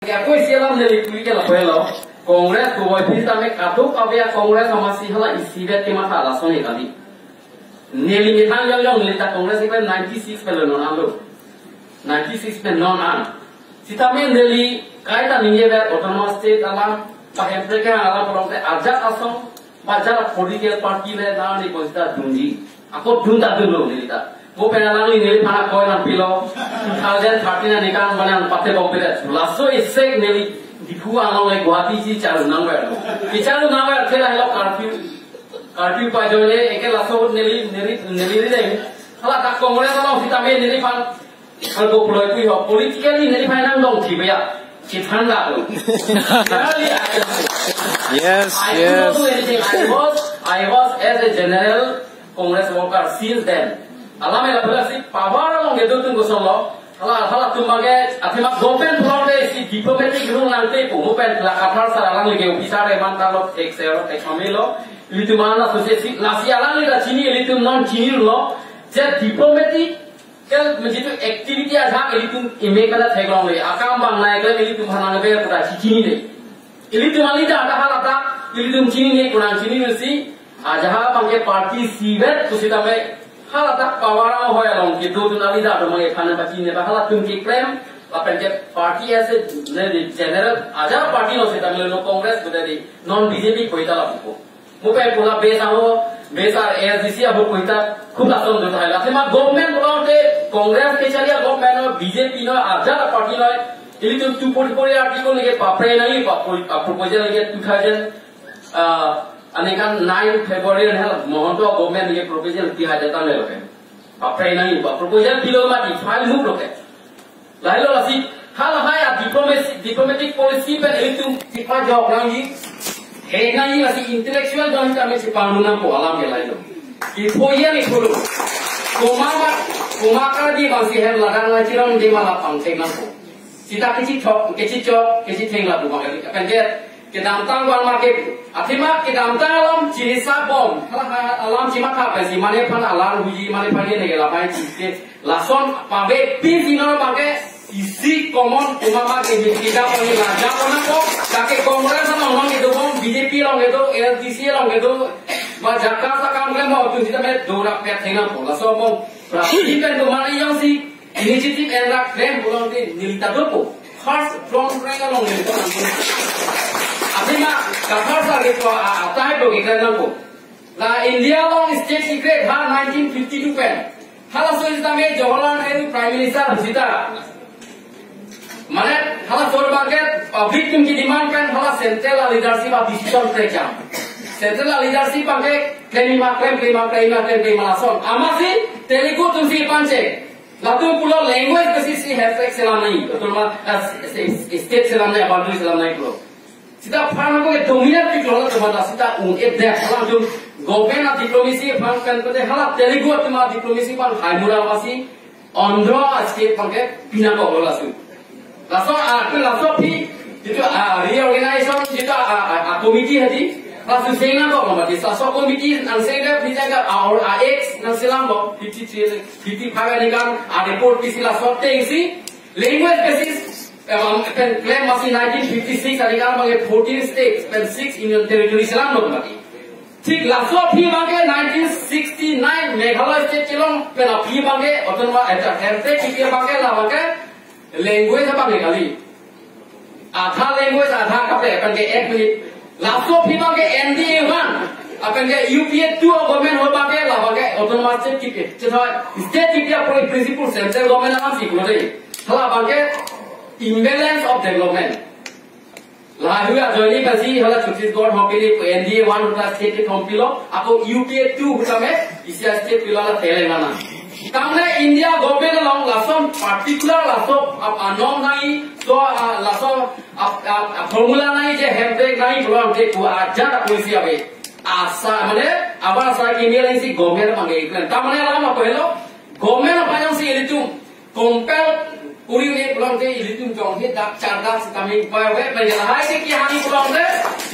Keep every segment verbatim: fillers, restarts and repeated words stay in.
Ako isi alam neli pu ke lapu helo. Congress kuvoi phi tame kadokave a-Congress amatsi hala isivet kematha lason he kali. Neli methang yong yong neli ta Congress ipen ninety six pen lo non an lo. Ninety six pen non an. Sitame neli kaita ningjevet Autonomous State alam, ba hemprek alam pulote ajat asong, ba ajat political party le nangli konsita dunji. Ako dun ta dunlo neli ta. Mo pen alangli neliphan akoi nangpilo. Two thousand thirteen aningkan mane nangpatebok pira. Laso esek neli Diphu along le Guwahati si charu nangver. Icharu nangver thela helo curfew. Curfew pajoine eke laso ahut neli, neli, neli rideng. Hala ta Congress along sitame neliphan. Algo puloi pui ho. Politically neliphan nangdong thibaya. Chithanda lo. Generally, I, Yes, I do not do yes. anything. I was, I was as a general Congress worker since then. Alam ela pula si power along kedo atum kosonlo. Hala, halatum abangke, athema government pulote si diplomatic rule nangtepo. Mo pen la Kathar sar alangli ke officer eman talo, tax ero, tax family lo. Ilitum ana sose si, lasi alangli ta chini, ilitum non chinilo. Je diplomatic, kel menjitu activity ajak ilitum ime kena theklongle. Akam bang nai kena ilitum hanang be pura si chinine. Ilitum alida ta hala ta, ilitum chinine, kunang chinine si, ajahak abangke party isivet pusitame hala ta power ahoi along kedo atum alida atum abangke phan pachinine ba halatum keklem, lapen ke party as a, ne, ne general, ajahak party lo sitame lo Congress kudari, non B J P koita lapu ko. Mo pen pula base aho, base ar A S D C ahut koita, khub lason do thai la. Athema government pulote Congress kechari a-government lo, B J P lo, ajahak party lo, ilitum two forty-four article lagi papre nangji, pa, pa, proposal lagi two thousand, ah, aningkan nine February aningkan Mahanta government lagi proposal pi hajar tang lelo ke. Papre nangji, pa, proposal pilo mati, file muk lo ke. Lahelo lasi, halahai a-diplomacy, diplomatic policy pen ilitum chepajok nangji, he nangji lasi intellectual don kami chepangdun nangpo alam ke lahelo. Ipo ya ni pulu. Komat, komat kadi bangsi hem ladak nangchirong di ma la pangthek nangpo. Sita kechechok, kechechok, kechetheng lapu bang kali. Apen ke kedamtang bang ma ke, athema kedamtang alam chinisa bom. Halahai alam chematha pensi mane phan alam huji, mane phan ye ne ke lamai chike. Lason pave pin sino abangke isi common komat ma ke kita pani raja kona ko, kake Congress along along kedo bom, B J P along kedo, A S D C along kedo, ba jaka sakam ke mo tu sitame dora pet thena ko. Laso bom, berarti kan kemana yang si initiative and rak rem pulote neli ta dopo. First front rank along neli ta dopo. Athema Kathar sar ke ko a, atai do ke kan ko. La India along state secret ha nineteen fifty-two pen. Halaso sitame Jawaharlal Nehru Prime Minister pusita. Mane halaso abangke public atum kedemand pen hala central leadership a-decision trek jam. Central leadership abangke klem ma klem, klem ma klem, klem ma klem ma lason. Amatsi Telugu atum si panche. Latum pulo language basis si hemprek selam nangji. Betul ma, ah, s-, s-, state selam nangji, boundary selam nangji pulo. Sita phan ko dominant pi klong la teman sita un-e dep langsung government a-diplomacy phan kan kote hala Telugu atum a-diplomacy phan hai mura masi Andhra state phan ke pina ko lo langsung. Laso a, laso phi, jitu a, reorganization, jitu a, a, a committee hadi, laso sena ko mati, laso committee nang sena phi jaga a, or a ex nang selam lo, fifty-three, fifty-five aningkan, a report pisi laso tengsi, language basis, eh, pen claim masi nineteen fifty-six aningkan abangke fourteen states, pen six union territory selam lo mati. Thik laso aphi abangke nineteen sixty-nine Meghalaya state chelong pen aphi abangke autonomous, eh, hemprek kipi abangke la abangke language abangke kali. Adha language, adha kaprek, pen ke ek minute. Laso aphi abangke N D A one, apen ke U P A two government ho abangke la abangke autonomous state kipi. Chethoi state kipi apro principle central government alam si kulo dei. Hala abangke imbalance of development. Lahai ajoine pensi hala Chhattisgarh hopi ni N D A one ta state ke thom pilo, ako U P A two hutame isi a-state pilo la Telangana. Tamne India government along lason particular laso ap anom nai, so, ah, laso ap, ap, ap formula nai je hemprek nai pulang je ku ajat policy ave. Asa mane abar asa kimi aleng si government mangge iklan. Tamne alam apo helo? Government apayang si ilitum compel uri ne pulote ilitum jong he dak chardak sitame upai ave, pen lahai ke kehani pulote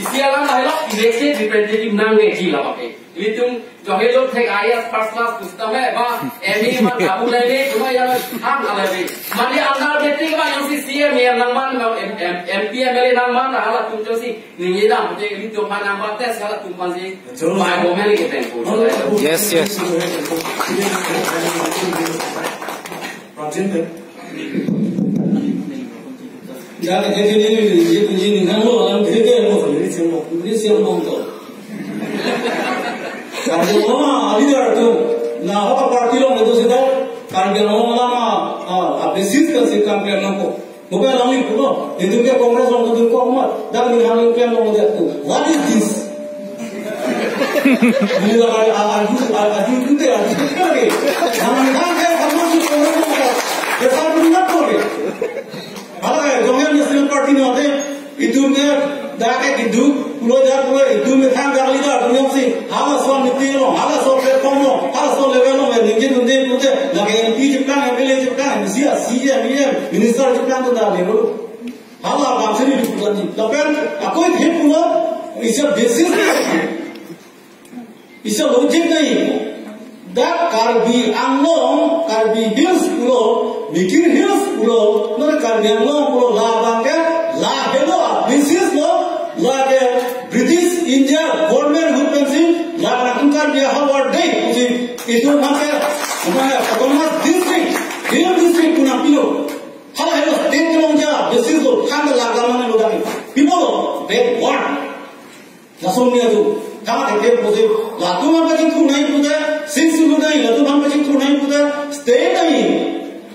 isi alam lahelo elected representative nangji la abangke. Ilitum johe lo thek I A S first class pusitame ba M E ma kabu lele, cuma yang ham ala bi. Mandi andar betik ba yang si C M yang nangman, M, M, M P, M L A nangman, halatum josi ningje dam, te ilitum ma nangman tes halatum pansi. Betul. Bai komen ke tempo. Yes, yes. Rajin, ya, jadi ini, ini, ini, ini, kalau orang kerja, mau beli siapa, beli siapa nonton. Karbi Anglong ma leader atum, na ho party along itu sih, Karbi Anglong ma, ah, ah, basis kan si campaign nangkok. Bukan alangli pulo, itu ke Congress along itu kok amat, dan ini hal yang along itu. What is this? Ini lah kayak aju, aju itu deh, aju itu lagi. Yang ini kan kayak kamu sih Congress along, ya kan benar tuh deh. Hala Jharkhand National Party nang dei, itum ke dak ke keduk, pulo dak pulo, itum ke thang dak leader atum jongsi, halaso meeting along, halaso platform along, halaso level along, ningje dunde pulote, lake M P cheplang, M L A cheplang, M C, C M, E M, minister cheplang tu dak level. Hala bangsi ni dukulan ni. Lapen, akoi the pulo, is a basis. Isa logic nahi. Dak Karbi Anglong, Karbi Hills pulo, Mikir Hills pulo, non Karbi Anglong pulo, labang ke, lahelo, basis lo, lake British India government hu pensi, lake atum Karbi Anglong Award dei, pusi, itum aphan ke, aphan ke, autonomous district, Hill District pu nangpilo. Halahelo state along ja, basis lo, kan lagam lo dake. People lo, backward. Lason ni aju. Kama kete pose, latum aphan pachingthur nangji pute, six lu nangji, latum aphan pachingthur nangji pute, state nangji.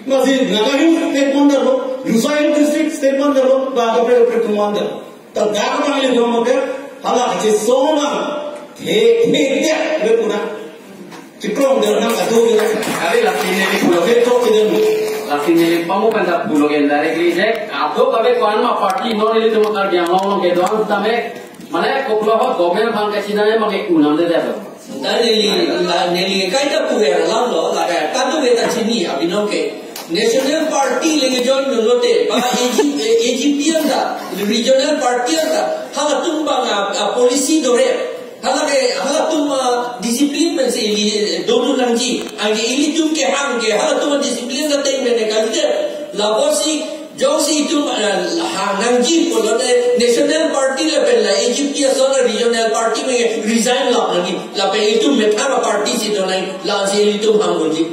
Lasi Naga Hills state mandar lo, Lushai Hills district state mandar lo, ba kaprek kaprek atum mandar. Ta dak nangli dong mo ke, hala kacheso nang, the, the, the, le puna. Chikrong der nang kado der. Kali lasi neli pulo ke. Ketok ke der. Lasi neli pamu pen ta pulo ke directly je. Kado kabe ko-an ma party non ilitum Karbi Anglong ke do-an tame. Mane koplo ho government bang ke china ya mage unam de de. Dak neli, la neli kaita pu ya lam lo, la ka kado ke ta chini abinong ke. National Party le jon lote, ba A G, A G P anta, regional party anta, halatum bang a, a policy dore. Halake, halatum, ah, discipline pensi ili, eh, dodun nangji. Anke ilitum kehang ke, halatum discipline ta teng mene kalite. Lapusi, jongsi itum, ah, hang nangji pulote, National Party lapen la A G P ason regional party me resign lap nangji. Lapen itum methang party si do nangji, lasi ilitum hang nangji.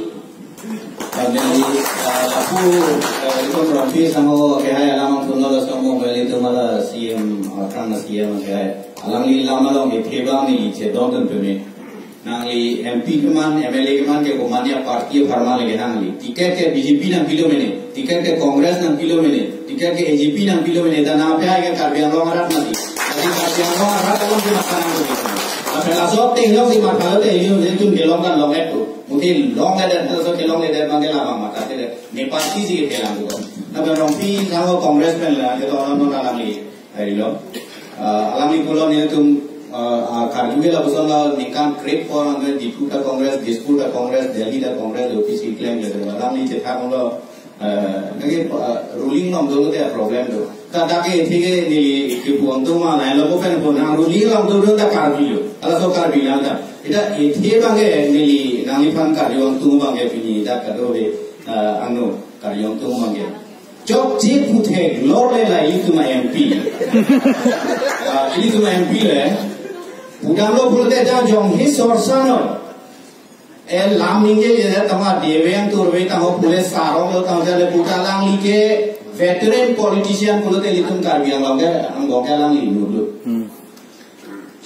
Kami, ah, lapu, ah, itum Rongpi sangho kehai alam ang puno lo sangho kali itum ala C M, ah, kang C M kehai. Alangli lam along ke theba ni chedon tun peme. Nangli M P keman, M L A keman ke komania party pharma lege nangli. Ticket ke B J P nangpilo mene, ticket ke Congress nangpilo mene, ticket ke A G P nangpilo mene, dan apa ya ke Karbi Anglong arat nangli. Tapi Karbi Anglong arat along ke makan nangli. Tapi laso ting along si makan lo te, ini, ini tun kelong kan long itu. Mungkin long ledet, laso kelong ledet, bang ke labang mata ledet. Ne party si ke lang tu. Tapi Rongpi sangho Congress pen la, ke to non non alangli. Hai lo. Ah, alangli pulo nelitum, ah, ah, karju ke lapuson la ningkan krep ko nang Diphu ta Congress, Dispur ta Congress, Delhi ta Congress, O P C claim ke. Alangli chetha lo, ah, lagi, ah, ruling along dolo te problem do. Ta dak ke thik ke neli kepu-an atum ma lain lo ko pen ko nang ruling along dolo ta Karbi lo. Halaso Karbi lang ta. Ita ithe bang ke neli nangliphan karju angtung bang ke pini dak kado he, ah, angno karju angtung bang ke. Chokche puthek lor le la ilitum a M P. Ah, ilitum a M P le. Pudam lo pulote ta jong hi sorsa no. E lam ningje le tama deveng turve tama pule sarong lo tama jale puta alangli ke veteran politician pulote ilitum Karbi Anglong ke angbong ke alangli nudu. Hmm.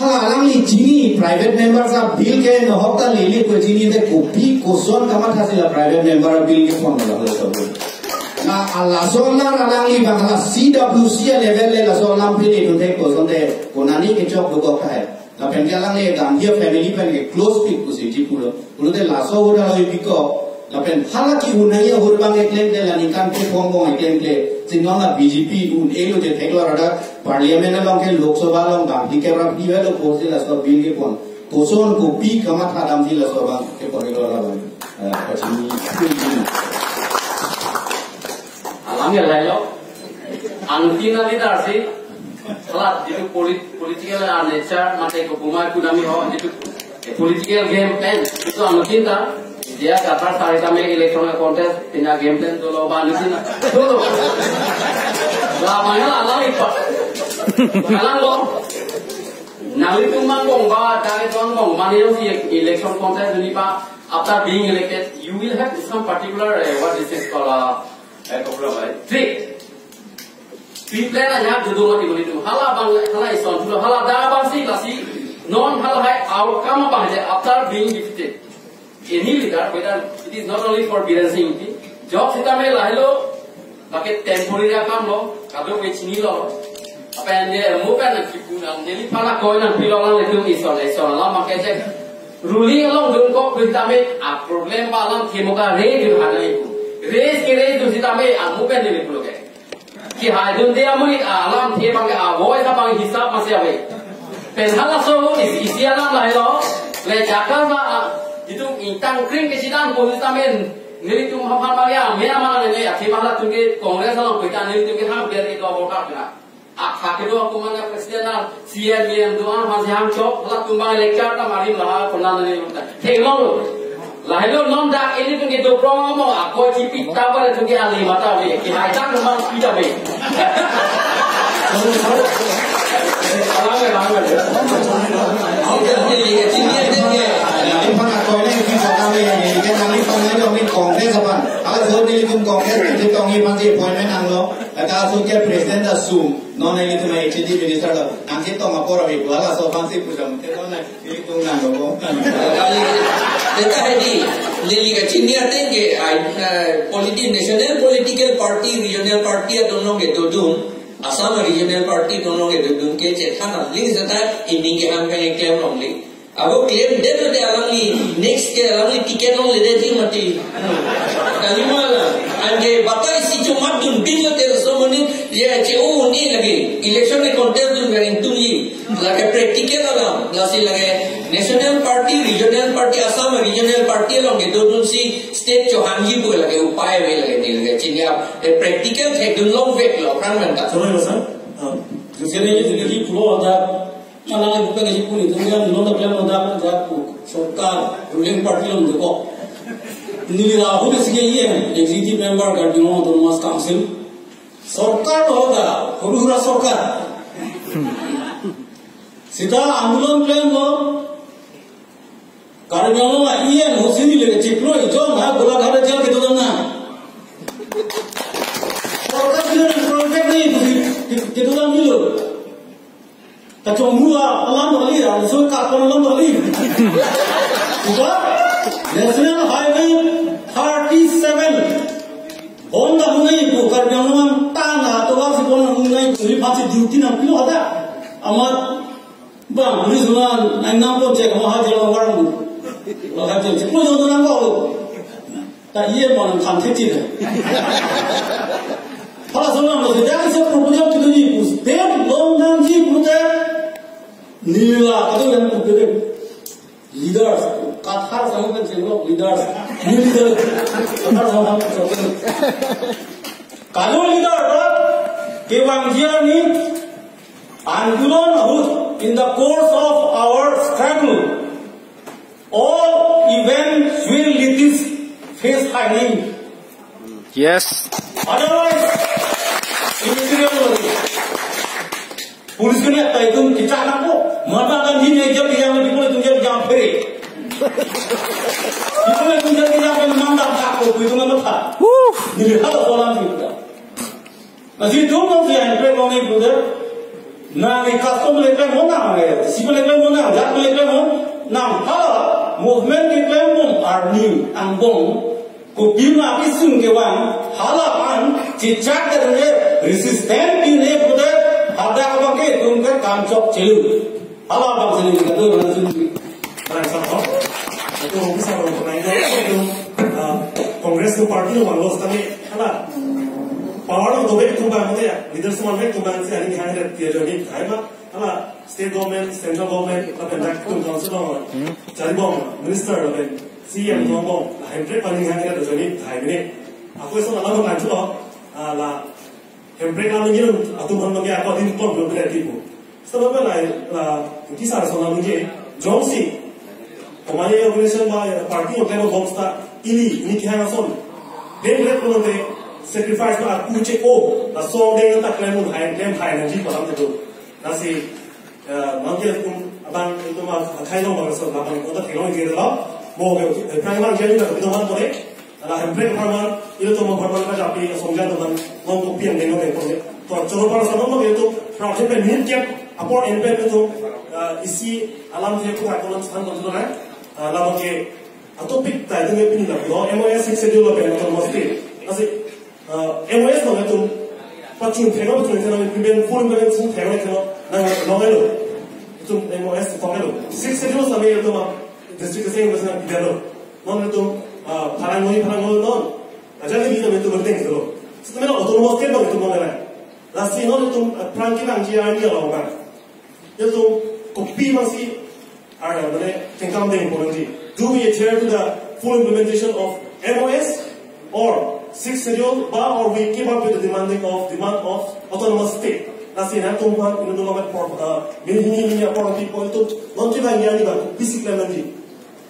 Hala alangli chini private member sa bill ke nohok ta lele ko chini te kopi koson kamatha si la private member bill ke phone la holo sabu. Na ala solar alangli bang hala C W C a level le la solar pini tu te koson te konani kechok dukok hai. Lapen ke alangli Gandhi family pen ke close pit pusi ji pulo. Pulote laso ahut alo ipiko. Lapen hala ke-un nangji ahut bang eklem ke la ningkan ke phone bong eklem ke. Sinong la B J P un-e lo je thek lo rada parliament along ke Lok Sabha along bang di ke rap di lo ko si laso bill ke phone. Koson kopi kamatha dam si laso bang ke phone lo la bang. Eh, pachini. Alam ya lai lo. Angtina di darsi. Salat itu polit-, political nature mate ko bumai kunami ho itu. Political game plan itu anu cinta. Dia dapat hari kami election contest punya game plan dulu bantu sini. Dulu. Lah, mana lah, lah, Pak. Kalang lo. Nanglitum mangkong ba, dari tuang kong, mana yang si election contest ini, Pak, after being elected, you will have some particular, uh, what this is called, uh, uh, trick. Pre-plan aja duduk mati mati tu. Hala bang, hala ison tu, hala da bang si, lasi non hala hai outcome bang je after being defeated. Any leader, whether it is not only for Biren Singh, jok sitame lahelo, lake temporary akam lo, kadokave chinilo. Apa yang dia mau kan nanti pun, nanti pala koi nanti lo lang itu ison, ison alam pakai cek. Ruling along dun kok sitame, a problem ba alam themoka re dun hana itu. Re ke re dun sitame, a mau kan dia pulo ke. Kehai dunde amonit alam the bang avoid sa bang hisap masih ave. Pen halaso is isi alam lahelo. Le Jakarta, ah, itu ingtang kring ke sidang pon sitame nelitum haphan bang ya, me amang ne ya, thema latum ke Congress along pita nelitum ke ham biar itu abo kap na. Akha kedo aku mana president na, C M, E M doang masih ham chok, latum bang lecture ta mari lah, pernah nelitum ta. Thema lo. Lahelo non dak ilitum ke doprong mo, ako chipi ta ba tum ke ali mata ve, kehai ta man pi ta ve. Alang ve, alang ve. Oke, oke, iya, sini aja, oke. Nangli phan ako ini kita kami ini, kan nangli phan aja kami Congress apa? Ala so nelitum Congress, kita tongi pansi appointment anglo, kata asu ke president asu, non nelitum H D minister lo, angkit tong apor abi, ala so pansi puja mungkin non. Ilitum nang lo. Kali, data hai di, neli kachini ateng ke, ai, eh, politi-, national political party, regional party atum along ke dodun, Assam regional party atum along ke dodun ke chethan, ling seta ini ke ham ke claim longle. Abo claim det lo de alangli, next ke alangli ticket longle de ji mati. Kali mala, anke batai si chumat dun bin lo de so muni, ye che o ni lagi, election ke contest dun garing tung yi. Lake practical alam, lasi lake national party, regional party, Assam regional party along ke dodun si state chohangji pu lake upai ave lake di lake chini ap, eh, practical thekdun longvek lo, aphrang nangta. Sorry, sir. Ah, sir, ini jadi pulo ada, mana lagi bukan jadi puni, itu yang belum tapi yang ada, ada pu, sorkar, ruling party along dekok. Neli Rahul S K E M, executive member, Karbi Anglong Autonomous Council. Sorkar lo hoda, huru hura sorkar. Sita andolon klemlo, Karbi Anglong a E M hosi neli le chiklo ijon ha Golaghat jail kedo dam na. Sorkar sini project ni, kedo dam ni lo. Kachonghu alam bali, aso kapon alam bali. Sudah, National Highway thirty-seven. Bon da mungai pu Karbi Anglong tana to ba si bon da mungai pu, ili pasi duty nangpilo ada. Amat bang, ini semua nang nang pon cek, mau hajar orang. Mau hajar, mau jodoh nang kau. Ta iye mon kham thekji le. Hala sonam lo sejak isi proposal kedo ji pu, state along damji pute, neli la kado yang proposal. Leaders, Kathar sama kan chenglok leaders. Ini leader. Kathar sama kan chenglok. Kado leader ta, kevangji arni, andolon ahut, in the course of our struggle, all eventualities face hiding. Yes. Otherwise, immaterial only. Police kena tai tum kita nangko. Mahatma Gandhi ne jab yang people tum jab jam phere. People tum jab yang kan mandam tak ko, itu nama tak. Woo. Neli hala soalan kita. Lasi itum nang si handbrake long-e brother. Nang i custom le klem ho nang, eh, civil le klem ho nang, jat le klem ho nang, hala movement le klem ho army angbong. Kopima isung kevang, hala an, chichak le resistance pine brother, hadak abang ke itum ke kam chokche. Hala abang sini kado abang sini. Bang, sir, no? Itu bisa kalau pernah itu, itu, uh, Congress itu party lo, bang, lo sekali, hala. Power lo dobek itu, bang, itu ya. Leaders lo dobek itu, bang, sih, hari ini hanya dia jadi, hai, bang, hala, state government, central government, apa yang itu, council lo, bang. Jadi, bang, minister lo, bang, C M lo, bang, nah, handbrake paling hanya dia jadi, hai, ini. Aku itu malah, bang, itu lo, ah, lah, handbrake alam ini atum aphan lagi apa din pon belum berarti bu. Sebab apa lah, lah, kisah soal lagi, jongsi, Mane organization ba party o klem bom seta ili, ili kehang ason. Dem ret pulote sacrifice ba aku che o, laso deng ta klem un hai, klem hai nangji pu alam te do. Lasi, eh, mangke tum abang itum akhai long bang so abang kota kelong je lo. Mo ke, eh, prang bang jadi na itum man pore. Ala Hemprek apharman, ilitum apharman kajapi asongja teman, non kopi angdeng deng pore. To choro para sama mo itum, prapjin pen minit kep apor en pen itum, eh, isi alam je ko akonon san kontu na. Eh, lama ke, a topic ta itum pini la lo, M O S Sixth Schedule lapen autonomous state. Lasi, eh, M O S lo itum pachun thenglo, pachun thenglo, implement, full implementation thenglo, thenglo, nang lo lo. Itum M O S thenglo. Sixth Schedule sami itum district sing masih tidak lo. Non itum, ah, pharang noi, pharang noi non. Aja ni itum itum berteng itu lo. Sebenarnya autonomous state bang itum non. Lasi non itum, ah, pharang kita angji ani lo bang. Itum kopi masih ada, mane tengkam deng ponangji. Do we adhere to the full implementation of M O S or Sixth Schedule, ba or we keep up with the demanding of, demand of autonomous state? Lasi nangtum phan itum lo mat por, ah, mini hini hini apor people itum non kita angji ani bang kopi si klem nangji.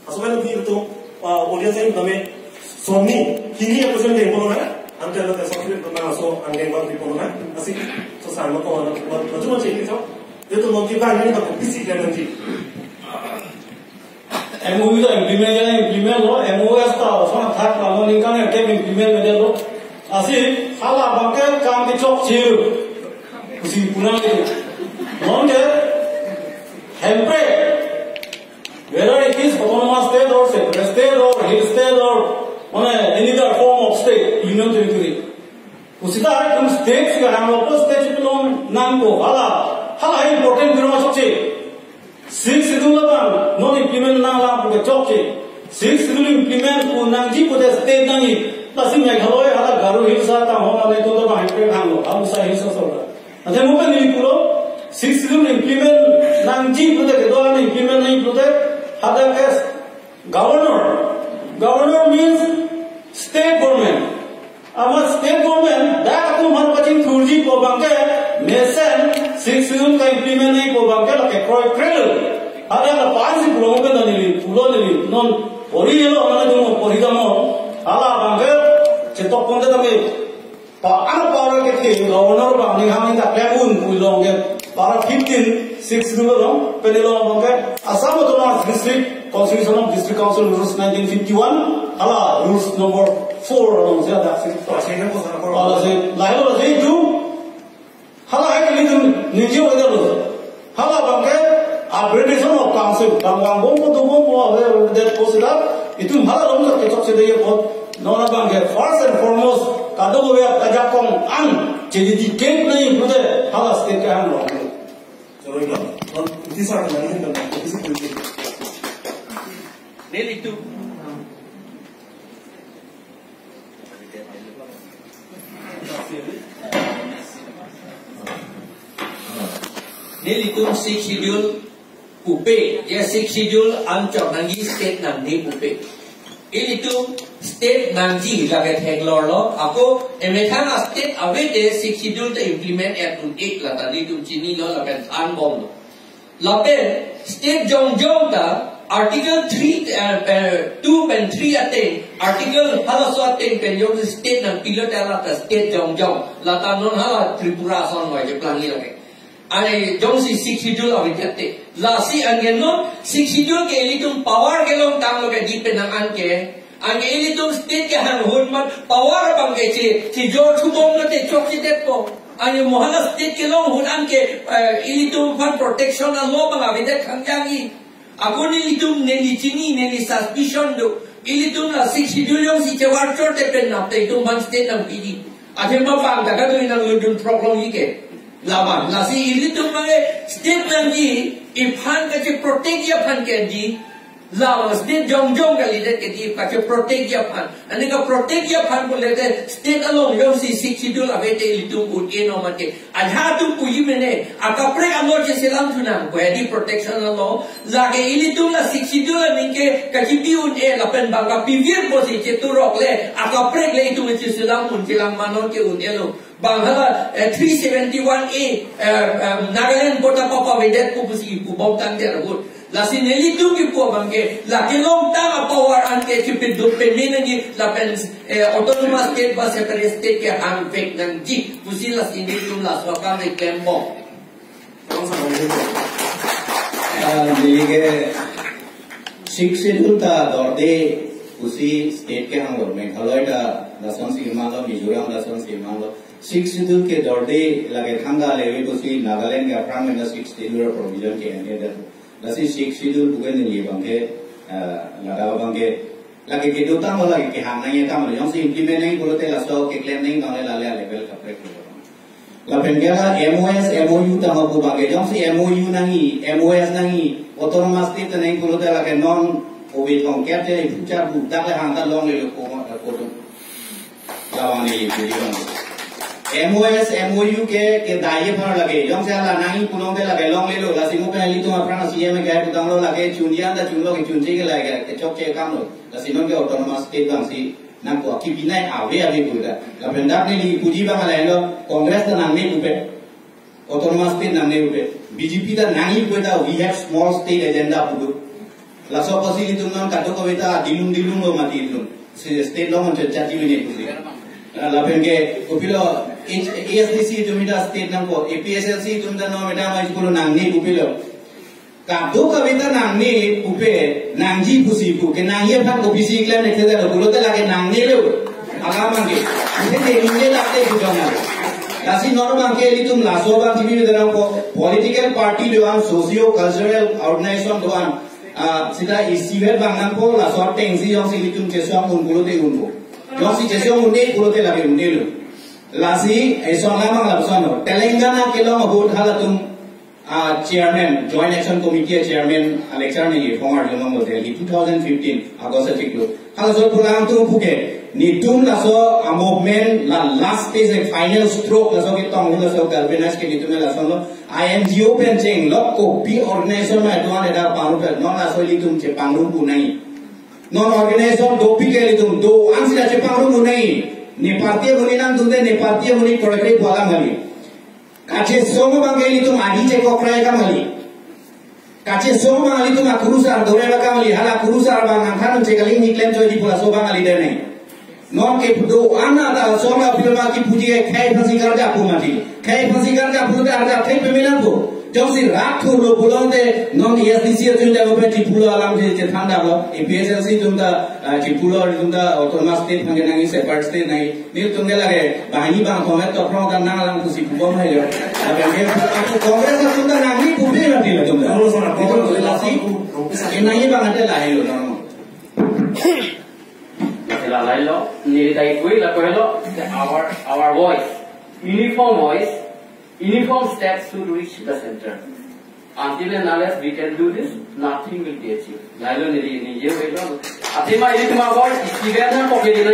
Asal kan itum, ah, audience ini kami sonni hini yang pesan deng polo na, angke lo kasih kita masuk angke bang di polo na, asik so sama kawan, macam macam itu. Itum non kita angji bang kopi si klem nangji. M O U ta implement ya implement lo, M O S ta lason athak lo, ningkan ya ke implement ya lo. Lasi hala abang ke kam kechokche pusi pu nang itu. Non ke Hemprek, whether it is autonomous state or separate state or hill state or, mane, any other form of state, union territory. Pusita itum state si kahang lo, state si pelong nangpo, hala, hala important biro chokche. Sixth Schedule abang non implement nanglang pu ke chokche. Sixth Schedule implement pu nangji pute state nangji. Lasi Meghalaya hala Garo Hills atang ho mane to to bang ke hang lo, Halusa Hills so. Ante mo pen neli pulo, Sixth Schedule implement nangji pute kedo-an implement nangji pute, hadak ke governor. Governor means state government. Amat state government dak atum aphan pachingthurji pu abang ke, mesen Sixth Schedule ka-implement nangji pu abang ke lake kroikrel. Hadak la pansi pulo mo pen neli, pulo neli, non pori lo, mane dung pori damo. Hala abang ke chetok ponte tame. Pa, ano power kethe governor abang ni hang ni ta klem un pu long ke. Para fifteen, Sixth Schedule along, pen along abang ke Assam Autonomous District, Constitution of District Council Rules nineteen fifty-one, hala rules number four along si ada si. Hala si, lahelo si itu. Hala hai kali itu niji wajah lo. Hala abang ke aggregation of council, bang bang bom ko dubom ko ave that post la, itum hala long ke chokche dei apot. Non abang ke first and foremost, kado ko ya kajakong an, chededicate nangji pute, hala state kahang long. Sorry, no? Non, iti sa na, iti na, iti sa. Nelitum. Nelitum Sixth Schedule pupe, ya Sixth Schedule anchot nangji state nangne pupe. Ilitum state nangji lake theklor lo, ako emethang a-state avete Sixth Schedule ta implement et un-e lata nelitum chinilo lapen thanbomlo. Lapen state jongjong ta Article three, eh, eh, two pen three ateng, Article halaso ateng pen jongsi state nangpilote lata state jongjong. Lata non hala Tripura ason wai je plangi lake. Ane jongsi Sixth Schedule avete. Lasi anke non Sixth Schedule ke ilitum power kelong tanglo ke di penang anke. Anke ilitum state kehang ahut mat power abang ke che, chejor chubom lote chokchedetpo. Anke mo hala state kelong ahut anke, eh, ilitum aphan protection a-law abang avedet khangjangji. Ako nelitum neli chini neli suspicion do. Ilitum la Sixth Schedule jongsi chevar chorte pen nap te itum aphan state nangpiji. Athema bang ta kado inang lundun proklong ike. Laban, lasi ilitum abang ke state nangji, iphan kache-protect ji aphan ke di. Laban state jongjong kalidet ke di, kache-protect ji aphan. Ane ka-protect ji aphan pulote state along jongsi Sixth Schedule avete ilitum un-e no mate. Ajat atum puji mene, akaprek ano cheselam thunang, ko edi protection along. Lake ilitum la Sixth Schedule aning ke kachipi un-e lapen bang kapivir pusi cheturok le, akaprek le itum cheselam un chelang manon ke un-elo. Bang hala, eh, three seventy-one A, eh, eh, Nagaland bota papavedetpo pusi pubom tangdet ahut. Lasi nelitum kipu abangke, la kelongtang a-power anke chipiduk peme nangji, lapen, eh, autonomous state ba separate state kehang vek nangji pusi lasi nelitum laso akam keklembom. Ah, neli ke Sixth Schedule ta dorde pusi state kehanglo, Meghalaya ta lasonsi manlo, Mizoram lasonsi manlo. Sixth Schedule ke dorde lake thangta leve pusi Nagaland ke aphrang mena Sixth Schedule provision ke-en det. Lasi Sixth Schedule pu ke neli abangke, ah, ladak abangke, lake kedotanglo, lake kehang nangji tanglo, jongsi implement nangji pulote laso keklem nangji tanglo, lale a-level kaprek lo. Lapen ke la M O S, M O U tanglo pu abangke, jongsi M O U nangji, M O S nangji, autonomous state nangji pulote lake non ove thomkep te puchar budak le hangta longlelo ko ma ko tum. Labang neli pudi abang. M O S, M O U ke, ke dai aphan lake. Jongsi hala nangji pulote lake longlelo. Lasi mo pen ilitum aphrang C M ke putanglo lake chunji anta chunlo, kechunji ke lake kechokche akamlo. Lasi non ke autonomous state abangsi nangkok, kepinai ave ave pu ta. Lapen dak neli pudi abang lahenlo, Congress ta nangne pupe. Autonomous state nangne pupe. B J P ta nangji pupe ta, we have small state agenda putu. Laso apotsi ilitum non kadokave ta dilung dilunglo mati ilitum. Si state along chot chot ji mene pusi. Ah, lapen ke kopilo H-, A S D C atum ta state nangkok, A P H L C atum ta non meda mai pulo nangne kopilo. Kadokave ta nangne pupe, nangji pusi pu, kenangji aphan kopisi klem ne theda lo, pulote lake nangnelo. Alam abangke. Ite te ningne lake pu jona. Lasi non abangke ilitum laso abang T V dalam po-, political party do-an, socio cultural organization do-an. Ah, seta isivet abang nangpo, laso atengsi jongsi ilitum chesong un pulote unpo. Jongsi chesong un-e pulote lake un-elo. Lasi, eh, song lamang lapuson lo. Telangana kelong ahut halatum, ah, chairman, Joint Action Committee chairman, ah, lecture neli former Jumong Hotel, Delhi, two thousand fifteen, August achiklo. Halaso pulang tu puke, netum laso a-movement la last stage, a final stroke, laso ketong, laso galvanize ke netum lason lo, I N G O pen chenglok kopi organization ma do-an eda pangrum pen, non laso ilitum chepangrum pu nangji. Non organization dopik ke ilitum do-an seta chepangrum pu nangji. Ne party amonit nangdunde, ne party amonit korekre pu alam kali. Kachesong abangke ilitum adi chekokrai akam kali. Kachesong abang ilitum akurusar dore akam kali. Hala kurusar abang nangthan chekaling ni klem choi di pu laso abang kali dene. Non ke do-an anta song la pil ma kipuji ke khei aphansi karjap pu mati. Khei aphansi karjap pu ta arjap khei peme nangpo. Jongsi rat thurlo pulote non A S D C atum ta kopi chiphulo alam si chethan damlo. A P H L C atum ta, ah, chiphulo atum ta autonomous state aphan kenangji, separate state nangji. Netum ke lake banghini bangkethom et tophrong ta nang alam pusi pubom hai jo. Tapi ke Congress atum ta nangji pupe mati latum ta. Congress atum ta lasi. Kenangji abang ante lahelo non. Sila lailo, neli ta ipui lapu helo, our, our voice, uniform voice, uniform steps should reach the center. Until and unless we can do this, nothing will be achieved. Lailo neli, neli ye welo. Athema ilitum a-voice, isi gana ko kedi na